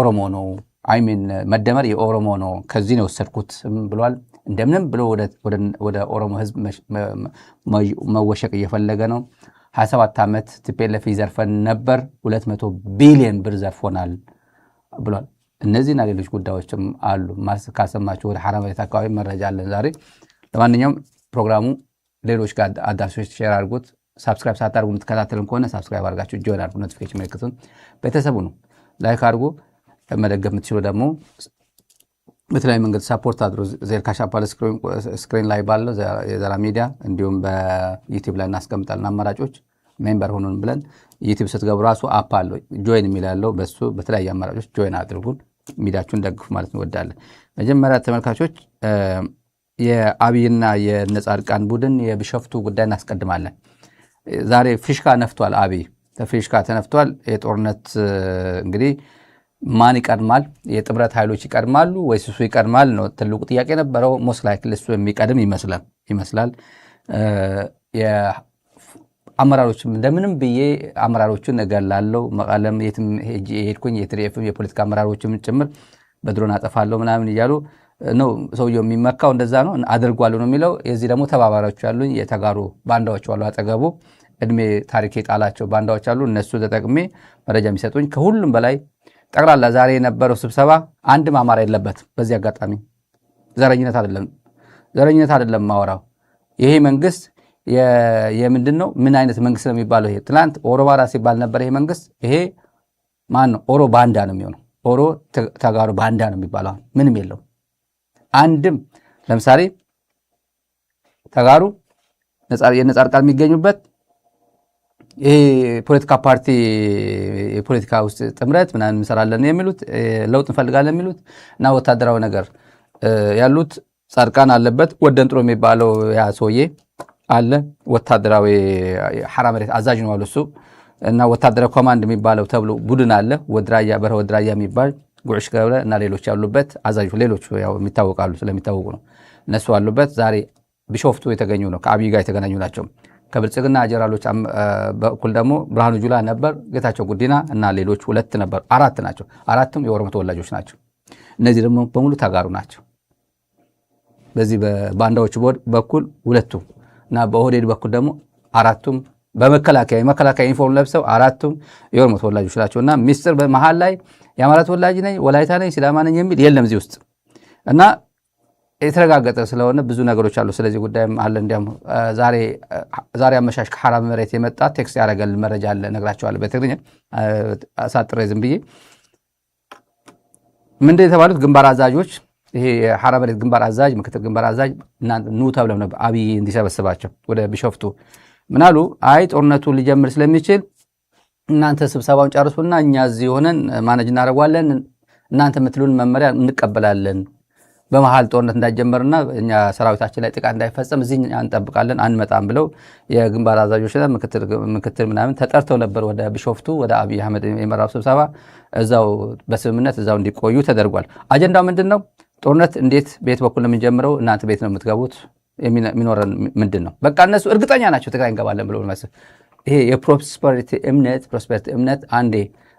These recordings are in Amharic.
የኦሮሞ ነው፣ I mean መደመር የኦሮሞ ነው፣ ከዚህ ነው የወሰድኩት ብሏል። እንደምንም ብሎ ወደ ኦሮሞ ህዝብ መወሸቅ እየፈለገ ነው። 27 ዓመት TPLF ይዘርፈን ነበር፣ 200 ቢሊዮን ብር ዘርፎናል ብሏል። እነዚህና ሌሎች ጉዳዮችም አሉ። ካሰማችሁ ወደ ሐራ መሬት አካባቢ መረጃ አለን ዛሬ። ለማንኛውም ፕሮግራሙ ሌሎች ጋር አዳርሶች share አድርጉት። Subscribe ሳታደርጉ የምትከታተሉን ከሆነ subscribe አድርጋችሁ join አድርጉ። Notification ምልክቱን ቤተሰቡ ነው like አድርጉ። መደገፍ የምትችሉ ደግሞ በተለያዩ መንገድ support አድርጉ። Zelle፣ Cash App screen ላይ ባለው የዘራ ሚዲያ እንዲሁም በ YouTube ላይ እናስቀምጣለን አማራጮች። Member ሁኑን ብለን YouTube ስትገቡ ራሱ app አለው join የሚል ያለው፣ በሱ በተለያዩ አማራጮች join አድርጉን፣ ሚዲያችሁን ደግፉ ማለት እንወዳለን። መጀመሪያ ተመልካቾች የአብይና የነጻድቃን ቡድን የቢሾፍቱ ጉዳይ እናስቀድማለን። ዛሬ ፊሽካ ነፍቷል። አብይ ፊሽካ ተነፍቷል። የጦርነት እንግዲህ ማን ይቀድማል? የጥምረት ኃይሎች ይቀድማሉ ወይስ እሱ ይቀድማል ነው ትልቁ ጥያቄ የነበረው። Most likely እሱ የሚቀድም ይመስላል። አመራሮችም እንደምንም ብዬ አመራሮቹን እገላለሁ፣ መቀለም የትም የሄድኩኝ የ TDF ም የፖለቲካ አመራሮችም ጭምር በድሮን አጠፋለሁ ምናምን እያሉ ነው ሰውየው የሚመካው። እንደዛ ነው አድርጓለሁ ነው የሚለው። የዚህ ደግሞ ተባባሪዎች ያሉኝ የተጋሩ ባንዳዎች አሉ፣ አጠገቡ እድሜ ታሪክ የጣላቸው ባንዳዎች አሉ። እነሱ ተጠቅሜ መረጃ የሚሰጡኝ። ከሁሉም በላይ ጠቅላላ ዛሬ የነበረው ስብሰባ አንድም አማራ የለበትም። በዚህ አጋጣሚ ዘረኝነት አይደለም፣ ዘረኝነት አይደለም ማወራው። ይሄ መንግስት የምንድን ነው? ምን አይነት መንግስት ነው የሚባለው? ይሄ ትናንት ኦሮማራ ሲባል ነበር። ይሄ መንግስት ይሄ ማን ነው? ኦሮ ባንዳ ነው የሚሆነው። ኦሮ ተጋሩ ባንዳ ነው የሚባለው። ምንም የለው አንድም። ለምሳሌ ተጋሩ የነጻድቃን የሚገኙበት ይሄ ፖለቲካ ፓርቲ የፖለቲካ ውስጥ ጥምረት ምናምን እንሰራለን የሚሉት፣ ለውጥ እንፈልጋለን የሚሉት እና ወታደራዊ ነገር ያሉት ጻድቃን አለበት፣ ወደንጥሮ የሚባለው ያ ሰውዬ አለ። ወታደራዊ ሐራ መሬት አዛዥ ነው አሉ እሱ። እና ወታደራዊ command የሚባለው ተብሎ ቡድን አለ። ወድራያ በረ ወድራያ የሚባል ጉዕሽ ገብረ እና ሌሎች ያሉበት አዛዥ፣ ሌሎች ያው የሚታወቃሉ ስለሚታወቁ ነው። እነሱ አሉበት። ዛሬ ቢሾፍቱ የተገኙ ነው፣ ከአብይ ጋር የተገናኙ ናቸው። ከብልጽግና ጀነራሎች በኩል ደግሞ ብርሃኑ ጁላ ነበር፣ ጌታቸው ጉዲና እና ሌሎች ሁለት ነበር፣ አራት ናቸው። አራቱም የኦሮሞ ተወላጆች ናቸው። እነዚህ ደግሞ በሙሉ ተጋሩ ናቸው። በዚህ በባንዳዎች በኩል ሁለቱ እና በኦህዴድ በኩል ደግሞ አራቱም በመከላከያ የመከላከያ ዩኒፎርም ለብሰው አራቱም የኦሮሞ ተወላጆች ናቸው። እና ሚስጥር በመሀል ላይ የአማራ ተወላጅ ነኝ፣ ወላይታ ነኝ፣ ሲዳማ ነኝ የሚል የለም እዚህ ውስጥ። እና የተረጋገጠ ስለሆነ ብዙ ነገሮች አሉ። ስለዚህ ጉዳይም አለ። እንዲያውም ዛሬ አመሻሽ ከሐራ መሬት የመጣ text ያደረገልን መረጃ አለ፣ እነግራቸዋለሁ። በትግርኛ አሳጥሬ ዝም ብዬ ምንድን የተባሉት ግንባር አዛዦች፣ ይሄ የሐራ መሬት ግንባር አዛዥ፣ ምክትል ግንባር አዛዥ ኑ ተብለው ነበር አብይ እንዲሰበስባቸው ወደ ቢሾፍቱ። ምናሉ? አይ ጦርነቱ ሊጀምር ስለሚችል እናንተ ስብሰባውን ጨርሱና እኛ እዚህ ሆነን manage እናደርጓለን፣ እናንተ የምትሉን መመሪያ እንቀበላለን፣ በመሀል ጦርነት እንዳይጀመርና እኛ ሰራዊታችን ላይ ጥቃት እንዳይፈጸም እዚህ እንጠብቃለን፣ አንመጣም ብለው የግንባር አዛዦችና ምክትል ምናምን ተጠርተው ነበር ወደ ቢሾፍቱ ወደ አብይ አህመድ የመራው ስብሰባ። እዛው በስምምነት እዛው እንዲቆዩ ተደርጓል። አጀንዳው ምንድን ነው? ጦርነት እንዴት ቤት በኩል ነው የምንጀምረው? እናንተ ቤት ነው የምትገቡት? የሚኖረን ምንድን ነው? በቃ እነሱ እርግጠኛ ናቸው ትግራይ እንገባለን ብሎ። ይሄ የ prosperity እምነት፣ prosperity እምነት አንዴ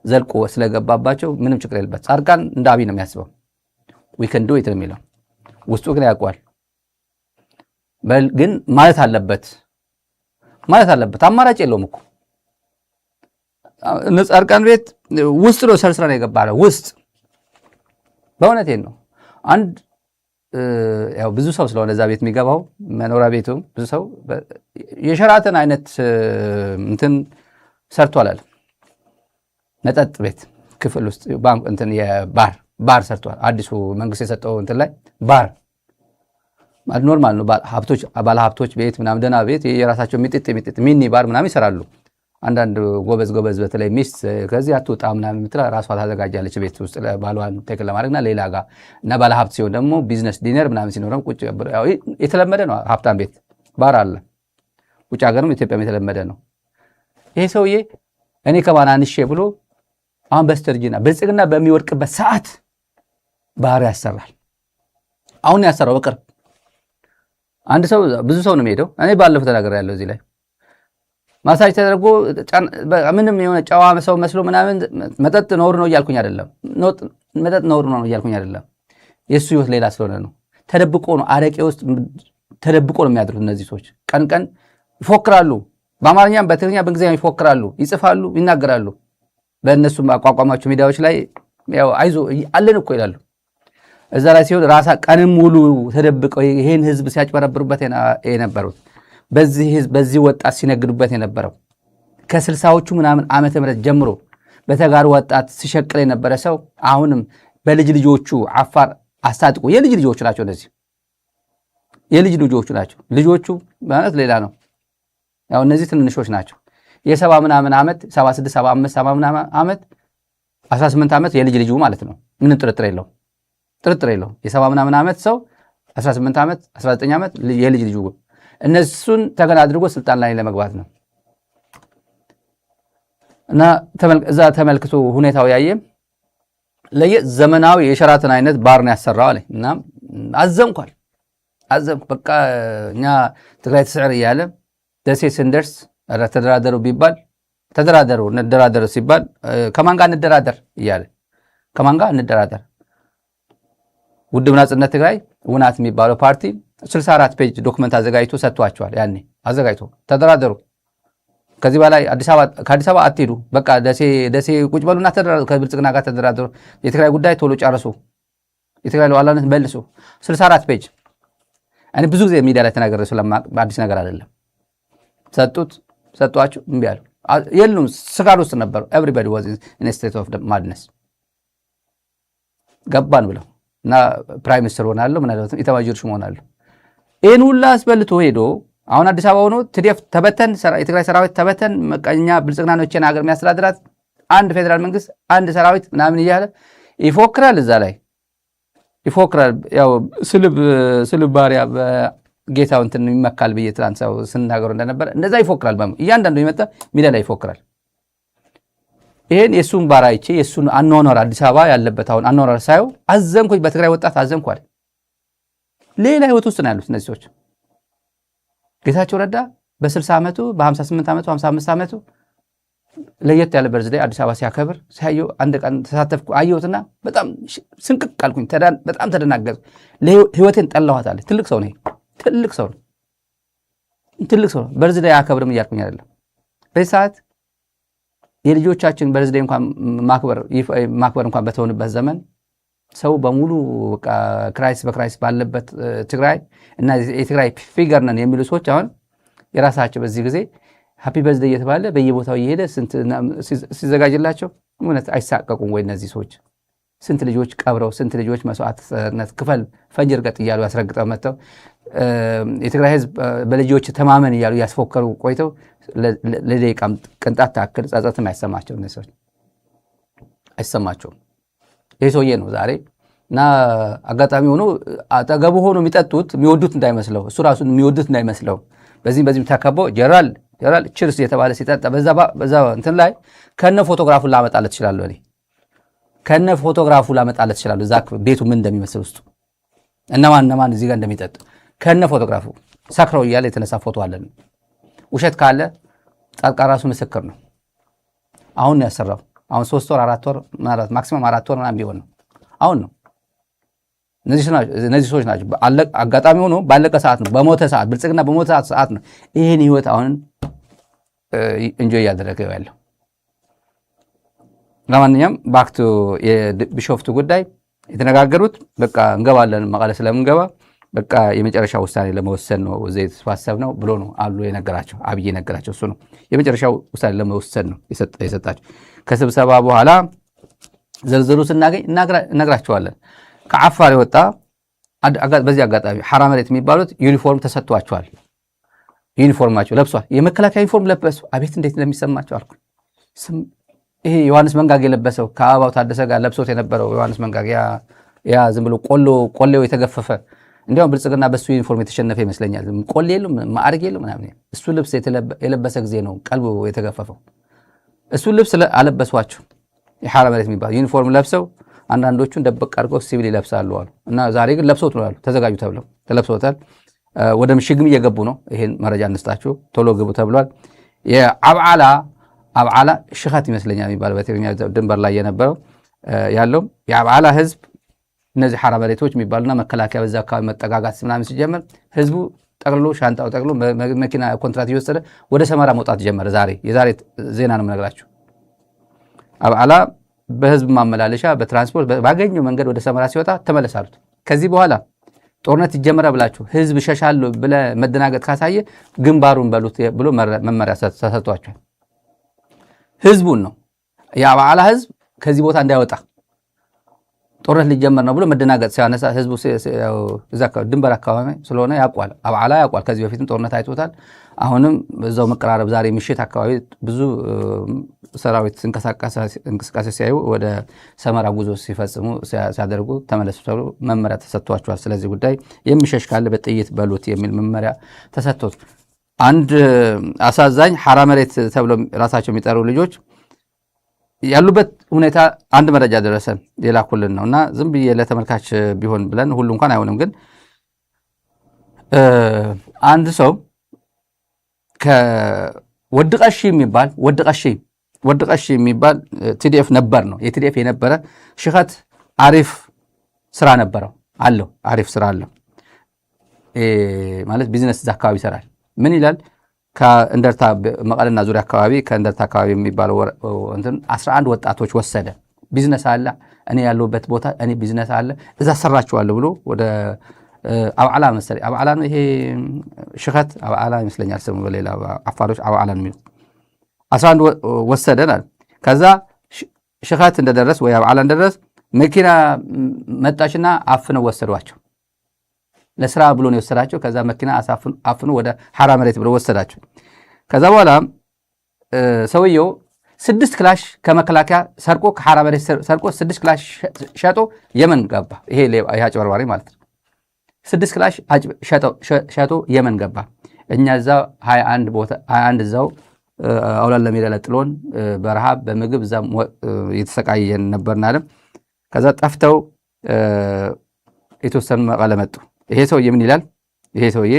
ዘልቆ ስለገባባቸው ምንም ችግር የለበት። ጻድቃን እንደ አብይ ነው የሚያስበው። "We can do it" ነው የሚለው። ውስጡ ግን ያውቀዋል። ግን ማለት አለበት፣ ማለት አለበት። አማራጭ የለውም እኮ። እነ ጻድቃን ቤት ውስጥ ነው ሰርስራ ነው የገባ ውስጥ። በእውነቴን ነው። አንድ ያው ብዙ ሰው ስለሆነ እዛ ቤት የሚገባው መኖሪያ ቤቱ ብዙ ሰው የሸራተን አይነት እንትን ሰርቷል አለ። መጠጥ ቤት ክፍል ውስጥ እንትን የባር ባር ሰርቷል። አዲሱ መንግስት የሰጠው እንትን ላይ ባር normal ነው። ባለ ሀብቶች ቤት ምናምን ደህና ቤት የራሳቸው የሚጥጥ የሚጥጥ mini bar ምናምን ይሰራሉ። አንዳንድ ጎበዝ ጎበዝ በተለይ ሚስት ከዚህ አትውጣ ምናምን የምትል ራሷ ታዘጋጃለች ቤት ውስጥ ባሏን take ለማድረግና ሌላ ጋር። እና ባለ ሀብት ሲሆን ደግሞ business dinner ምናምን ሲኖረው ቁጭ የተለመደ ነው። ሀብታም ቤት ባር አለ። ውጭ ሀገርም ኢትዮጵያም የተለመደ ነው። ይሄ ሰውዬ እኔ ከማን አንሼ ብሎ አሁን በስተርጅና ብልጽግና በሚወድቅበት ሰዓት ባር ያሰራል። አሁን ያሰራው በቅርብ አንድ ሰው ብዙ ሰው ነው የሚሄደው። እኔ ባለፈው ተናግሬያለሁ እዚህ ላይ። ማሳጅ ተደርጎ ምንም የሆነ ጨዋ ሰው መስሎ ምናምን። መጠጥ ነውር ነው እያልኩኝ አይደለም። መጠጥ ነውር ነው እያልኩኝ አይደለም። የእሱ ህይወት ሌላ ስለሆነ ነው። ተደብቆ ነው፣ አረቄ ውስጥ ተደብቆ ነው የሚያድሩት እነዚህ ሰዎች። ቀን ቀን ይፎክራሉ። በአማርኛም በትግርኛ በእንግሊዝኛ ይፎክራሉ፣ ይጽፋሉ፣ ይናገራሉ። በእነሱ አቋቋማቸው ሚዲያዎች ላይ ያው አይዞ አለን እኮ ይላሉ። እዛ ላይ ሲሆን ራሳ ቀንም ሙሉ ተደብቀው ይሄን ህዝብ ሲያጭበረብሩበት የነበሩት፣ በዚህ ህዝብ በዚህ ወጣት ሲነግዱበት የነበረው፣ ከ60ዎቹ ምናምን ዓመተ ምህረት ጀምሮ በተጋሩ ወጣት ሲሸቅል የነበረ ሰው አሁንም በልጅ ልጆቹ አፋር አስታጥቆ፣ የልጅ ልጆቹ ናቸው፣ እነዚህ የልጅ ልጆቹ ናቸው። ልጆቹ ማለት ሌላ ነው። ያው እነዚህ ትንንሾች ናቸው። የ70 ምናምን ዓመት፣ 76፣ 75፣ 70 ምናምን ዓመት፣ 18 ዓመት የልጅ ልጁ ማለት ነው። ምንም ጥርጥር የለውም። ጥርጥር የለውም። የ70 ምናምን ዓመት ሰው 18 ዓመት፣ 19 ዓመት የልጅ ልጁ እነሱን ተገን አድርጎ ስልጣን ላይ ለመግባት ነው። እና እዛ ተመልክቶ ሁኔታው ያየ ለየ ዘመናዊ የሸራተን አይነት ባር ነው ያሰራው አለ። እና አዘንኳል፣ አዘንኩ። በቃ እኛ ትግራይ ትስዕር እያለ ደሴ ስንደርስ ኧረ ተደራደሩ ቢባል፣ ተደራደሩ እንደራደሩ ሲባል ከማን ጋር እንደራደር እያለ፣ ከማን ጋር እንደራደር? ውድብ ናጽነት ትግራይ ውናት የሚባለው ፓርቲ 64 page document አዘጋጅቶ ሰጥቷቸዋል። ያኔ አዘጋጅቶ ተደራደሩ፣ ከዚህ በላይ ከአዲስ አበባ አትሄዱ፣ በቃ ደሴ ቁጭ በሉና ተደራደሩ፣ ከብልጽግና ጋር ተደራደሩ፣ የትግራይ ጉዳይ ቶሎ ጨርሱ፣ የትግራይ ሉዓላዊነት መልሱ። 64 page እኔ ብዙ ጊዜ ሚዲያ ላይ ተናገረ ስለማቅ አዲስ ነገር አይደለም። ሰጡት፣ ሰጧቸው፣ እምቢ አሉ። የሉም፣ ስካር ውስጥ ነበሩ። Everybody was in state of madness። ገባን ብለው እና prime minister ሆናለሁ፣ ምናልባትም ኢታማዦር ሹም ሆናለሁ። ይህን ሁላ አስበልቶ ሄዶ አሁን አዲስ አበባ ሆኖ TDF ተበተን፣ የትግራይ ሰራዊት ተበተን፣ እኛ ብልጽግና ነው ይህችን ሀገር የሚያስተዳድራት፣ አንድ ፌዴራል መንግስት፣ አንድ ሰራዊት ምናምን እያለ ይፎክራል። እዛ ላይ ይፎክራል። ያው ስልብ ባሪያ በጌታው እንትን ይመካል ብዬ ትናንት ሰው ስናገሩ እንደነበረ እንደዛ ይፎክራል። እያንዳንዱ የመጣ ሚዲያ ላይ ይፎክራል። ይሄን የእሱን ባር አይቼ የእሱን አኗኗር፣ አዲስ አበባ ያለበት አሁን አኗኗር ሳየው አዘንኩኝ። በትግራይ ወጣት አዘንኳል። ሌላ ህይወት ውስጥ ነው ያሉት እነዚህ ሰዎች። ጌታቸው ረዳ በ60 ዓመቱ፣ በ58 ዓመቱ፣ 55 ዓመቱ ለየት ያለ birthday አዲስ አበባ ሲያከብር ሲያየው አንድ ቀን ተሳተፍኩ። አየሁትና በጣም ስንቅቅ አልኩኝ። በጣም ተደናገጥኩ። ህይወቴን ጠላኋት አለ። ትልቅ ሰው ነው። ትልቅ ሰው ነው። ትልቅ ሰው ነው። Birthday አያከብርም እያልኩኝ አይደለም። በዚህ ሰዓት የልጆቻችን birthday እንኳን ማክበር እንኳን በተሆንበት ዘመን፣ ሰው በሙሉ crisis በ crisis ባለበት ትግራይ እና የትግራይ figure ነን የሚሉ ሰዎች አሁን የራሳቸው በዚህ ጊዜ happy birthday እየተባለ በየቦታው እየሄደ ሲዘጋጅላቸው እውነት አይሳቀቁም ወይ እነዚህ ሰዎች? ስንት ልጆች ቀብረው፣ ስንት ልጆች መስዋዕትነት ክፈል፣ ፈንጅ እርገጥ እያሉ ያስረግጠው መጥተው፣ የትግራይ ህዝብ በልጆች ተማመን እያሉ እያስፎከሩ ቆይተው ለደቂቃም ቅንጣት ታክል ጸጸትም አይሰማቸው እነዚህ ሰዎች፣ አይሰማቸውም። ይህ ሰውዬ ነው ዛሬ። እና አጋጣሚ ሆኖ አጠገቡ ሆኖ የሚጠጡት የሚወዱት እንዳይመስለው፣ እሱ ራሱ የሚወዱት እንዳይመስለው፣ በዚህም በዚህም ተከቦ ጀነራል ጀነራል cheers የተባለ ሲጠጣ በዛ እንትን ላይ ከነ ፎቶግራፉን ላመጣለት እችላለሁ። እኔ ከነ ፎቶግራፉ ላመጣለት እችላለሁ። እዛ ቤቱ ምን እንደሚመስል ውስጡ እነማን እነማን እዚህ ጋር እንደሚጠጡ ከነ ፎቶግራፉ ሰክረው እያለ የተነሳ ፎቶ አለን። ውሸት ካለ ጻድቃን ራሱ ምስክር ነው። አሁን ነው ያሰራው። አሁን 3 ወር፣ 4 ወር፣ ምናልባት maximum 4 ወር ምናምን ቢሆን ነው። አሁን ነው። እነዚህ ሰዎች ናቸው። አጋጣሚ ሆኖ ባለቀ ሰዓት ነው፣ በሞተ ሰዓት፣ ብልጽግና በሞተ ሰዓት ነው ይህን ህይወት አሁን enjoy እያደረገ ያለው። ለማንኛውም back to የቢሾፍቱ ጉዳይ፣ የተነጋገሩት በቃ እንገባለን፣ መቀለ ስለምንገባ በቃ የመጨረሻ ውሳኔ ለመወሰን ነው እዚያ የተሰባሰብ ነው ብሎ ነው አሉ የነገራቸው። አብይ የነገራቸው እሱ ነው። የመጨረሻው ውሳኔ ለመወሰን ነው የሰጣቸው። ከስብሰባ በኋላ ዝርዝሩ ስናገኝ እነግራቸዋለን። ከዓፋር የወጣ፣ በዚህ አጋጣሚ ሐራ መሬት የሚባሉት ዩኒፎርም ተሰጥቷቸዋል። ዩኒፎርማቸው ለብሷል። የመከላከያ ዩኒፎርም ለበሱ። አቤት እንዴት እንደሚሰማቸው አልኩ። ይሄ ዮሐንስ መንጋግ የለበሰው፣ ከአበባው ታደሰ ጋር ለብሶት የነበረው ዮሐንስ መንጋግ፣ ያ ዝም ብሎ ቆሎ ቆሌው የተገፈፈ፣ እንዲያውም ብልጽግና በሱ ዩኒፎርም የተሸነፈ ይመስለኛል። ቆሌ የለም፣ ማዕረግ የለም ምናምን። እሱ ልብስ የለበሰ ጊዜ ነው ቀልቡ የተገፈፈው። እሱ ልብስ አለበሷቸው። የሐራ መሬት የሚባለው ዩኒፎርም ለብሰው አንዳንዶቹን ደበቅ አድርገው ሲቪል ይለብሳሉ አሉ እና ዛሬ ግን ለብሰውት ነው ያሉ። ተዘጋጁ ተብለው ተለብሰውታል። ወደ ምሽግም እየገቡ ነው። ይሄን መረጃ እንስጣችሁ፣ ቶሎ ግቡ ተብሏል። የአብዓላ አብዓላ ሽኸት ይመስለኛል የሚባለው በትግርኛ ድንበር ላይ የነበረው ያለው የአብዓላ ህዝብ፣ እነዚህ ሐራ መሬቶች የሚባሉና መከላከያ በዛ አካባቢ መጠጋጋት ምናምን ሲጀምር ህዝቡ ጠቅልሎ፣ ሻንጣው ጠቅልሎ፣ መኪና ኮንትራት እየወሰደ ወደ ሰመራ መውጣት ጀመረ። ዛሬ የዛሬ ዜና ነው የምነግራችሁ። አብዓላ በህዝብ ማመላለሻ በትራንስፖርት ባገኘው መንገድ ወደ ሰመራ ሲወጣ ተመለስ አሉት። ከዚህ በኋላ ጦርነት ይጀመራል ብላችሁ ህዝብ ሸሻለሁ ብለህ መደናገጥ ካሳየ ግንባሩን በሉት ብሎ መመሪያ ተሰጥቷቸዋል። ህዝቡን ነው፣ የአብዓላ ህዝብ ከዚህ ቦታ እንዳይወጣ ጦርነት ሊጀመር ነው ብሎ መደናገጥ ሲያነሳ ህዝቡ እዛ ድንበር አካባቢ ስለሆነ ያውቋል። አብዓላ ያውቋል። ከዚህ በፊትም ጦርነት አይቶታል። አሁንም እዛው መቀራረብ ዛሬ ምሽት አካባቢ ብዙ ሰራዊት እንቅስቃሴ ሲያዩ ወደ ሰመራ ጉዞ ሲፈጽሙ ሲያደርጉ ተመለሱ ተብሎ መመሪያ ተሰጥቷቸዋል። ስለዚህ ጉዳይ የሚሸሽ ካለ በጥይት በሉት የሚል መመሪያ ተሰጥቶት፣ አንድ አሳዛኝ ሐራ መሬት ተብሎ ራሳቸው የሚጠሩ ልጆች ያሉበት ሁኔታ አንድ መረጃ ደረሰን፣ የላኩልን ነው። እና ዝም ብዬ ለተመልካች ቢሆን ብለን፣ ሁሉ እንኳን አይሆንም፣ ግን አንድ ሰው ከወድቀሺ የሚባል ወድቀሺ የሚባል TDF ነበር ነው፣ የ TDF የነበረ ሽኸት አሪፍ ስራ ነበረው፣ አለው፣ አሪፍ ስራ አለው ማለት ቢዝነስ እዛ አካባቢ ይሰራል። ምን ይላል? ከእንደርታ መቀለና ዙሪያ አካባቢ ከእንደርታ አካባቢ የሚባለው እንትን 11 ወጣቶች ወሰደ። ቢዝነስ አለ፣ እኔ ያለሁበት ቦታ እኔ ቢዝነስ አለ፣ እዛ ሰራችኋለሁ ብሎ ወደ አብዓላ መሰለኝ፣ አብዓላ ነው ይሄ ሽኸት፣ አብዓላ ይመስለኛል ስሙ፣ በሌላ አፋሮች አብዓላ ነው የሚሉት። 11 ወሰደን አለ። ከዛ ሽኸት እንደደረስ ወይ አብዓላ እንደደረስ መኪና መጣችና አፍነው ወሰዷቸው። ለስራ ብሎ ነው የወሰዳቸው። ከዛ መኪና አፍኖ ወደ ሐራ መሬት ብሎ ወሰዳቸው። ከዛ በኋላ ሰውየው 6 ክላሽ ከመከላከያ ሰርቆ፣ ከሐራ መሬት ሰርቆ 6 ክላሽ ሸጦ የመን ገባ። ይሄ አጭበርባሪ ማለት ነው። 6 ክላሽ ሸጦ የመን ገባ። እኛ እዛ 21 ቦታ 21 እዛው አውላላ ሜዳ ላይ ጥሎን በረሃብ በምግብ እዛ እየተሰቃየን ነበርና አለ። ከዛ ጠፍተው የተወሰኑ መቀለ መጡ። ይሄ ሰውዬ ምን ይላል? ይሄ ሰውዬ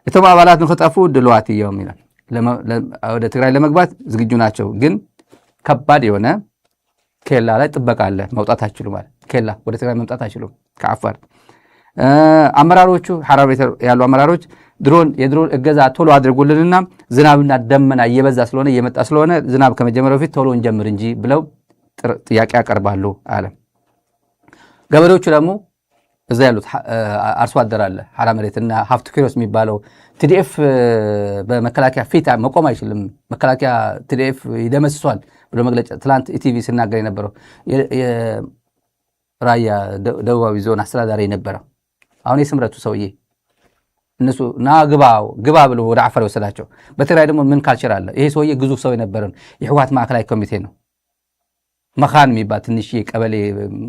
እቶም ኣባላት ንክጠፉ ድልዋት እዮም ይላል። ወደ ትግራይ ለመግባት ዝግጁ ናቸው፣ ግን ከባድ የሆነ ኬላ ላይ ጥበቃ አለ። መውጣት አይችሉም አለ። ኬላ ወደ ትግራይ መምጣት አይችሉም ከአፋር። አመራሮቹ ሐራ ያሉ አመራሮች የድሮን እገዛ ቶሎ አድርጉልንና ዝናብና ደመና እየበዛ ስለሆነ፣ እየመጣ ስለሆነ ዝናብ ከመጀመሪያው በፊት ቶሎ እንጀምር እንጂ ብለው ጥያቄ ያቀርባሉ አለ። ገበሬዎቹ ደግሞ እዛ ያሉት አርሶ አደር አለ ሐራ መሬት እና ሀፍቱ ኪሮስ የሚባለው TDF በመከላከያ ፊት መቆም አይችልም፣ መከላከያ TDF ይደመስሷል ብሎ መግለጫ ትላንት ኢቲቪ ሲናገር የነበረው ራያ ደቡባዊ ዞን አስተዳዳሪ የነበረው አሁን የስምረቱ ሰውዬ እነሱ ና ግባ ግባ ብሎ ወደ አፋር የወሰዳቸው። በትግራይ ደግሞ ምን culture አለ? ይሄ ሰውዬ ግዙፍ ሰው የነበረ ነው። የህወሓት ማዕከላዊ ኮሚቴ ነው። መኻን የሚባል ትንሽ ቀበሌ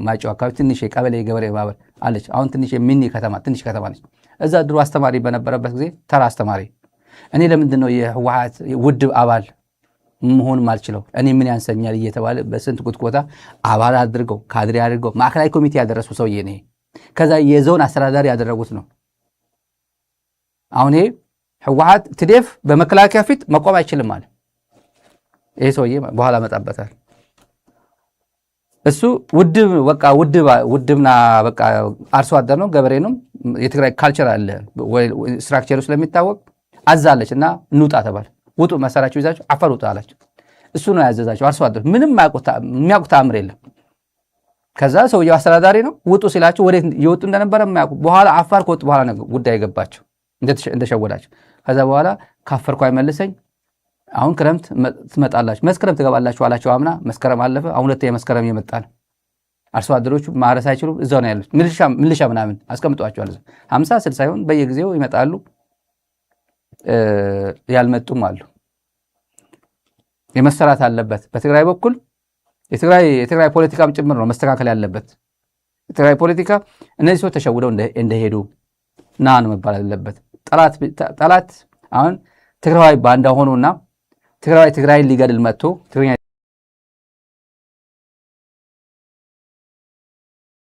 ማይጨው አካባቢ ትንሽ ቀበሌ ገበሬ ማህበር አለች። አሁን ትንሽ mini ከተማ፣ ትንሽ ከተማ ነች። እዛ ድሮ አስተማሪ በነበረበት ጊዜ ተራ አስተማሪ፣ እኔ ለምንድን ነው የህወሓት ውድብ አባል መሆን ማልችለው? እኔ ምን ያንሰኛል እየተባለ በስንት ጉትጎታ አባል አድርገው፣ ካድሬ አድርገው ማዕከላዊ ኮሚቴ ያደረሱ ሰውዬ ነው። ከዛ የዞን አስተዳዳሪ ያደረጉት ነው። አሁን ይሄ ህወሓት TDF በመከላከያ ፊት መቆም አይችልም አለ። ይሄ ሰውዬ በኋላ መጣበታል። እሱ ውድብ በቃ ውድብ ውድብና በቃ አርሶ አደር ነው፣ ገበሬ ነው። የትግራይ culture አለ፣ structure ኡ ስለሚታወቅ አዛለች እና እንውጣ ተባለ። ውጡ፣ መሳሪያችሁ ይዛችሁ አፋር ውጡ አላቸው። እሱ ነው ያዘዛቸው። አርሶ አደር ምንም የሚያውቁት ተአምር የለም። ከዛ ሰውየው አስተዳዳሪ ነው። ውጡ ሲላቸው ወዴት እየወጡ እንደነበረ የማያውቁ፣ በኋላ አፋር ከወጡ በኋላ ነው ጉዳይ የገባቸው እንደሸወዳቸው። ከዛ በኋላ ካፈርኩ አይመልሰኝ፣ አሁን ክረምት ትመጣላችሁ፣ መስከረም ትገባላችሁ አላቸው። አምና መስከረም አለፈ። አሁን ሁለተኛ መስከረም እየመጣ ነው። አርሶ አደሮቹ ማረስ አይችሉም። እዛው ነው ያሉት። ሚሊሻ ምናምን አስቀምጧቸዋል። 50 60 ይሆን በየጊዜው ይመጣሉ። ያልመጡም አሉ። የመሰራት አለበት። በትግራይ በኩል የትግራይ ፖለቲካም ጭምር ነው መስተካከል ያለበት። የትግራይ ፖለቲካ እነዚህ ሰዎች ተሸውደው እንደሄዱ ና ነው መባል ያለበት። ጠላት አሁን ትግራዋይ ባንዳ ሆኖና ትግራዋይ ትግራይን ሊገድል መጥቶ ትግርኛ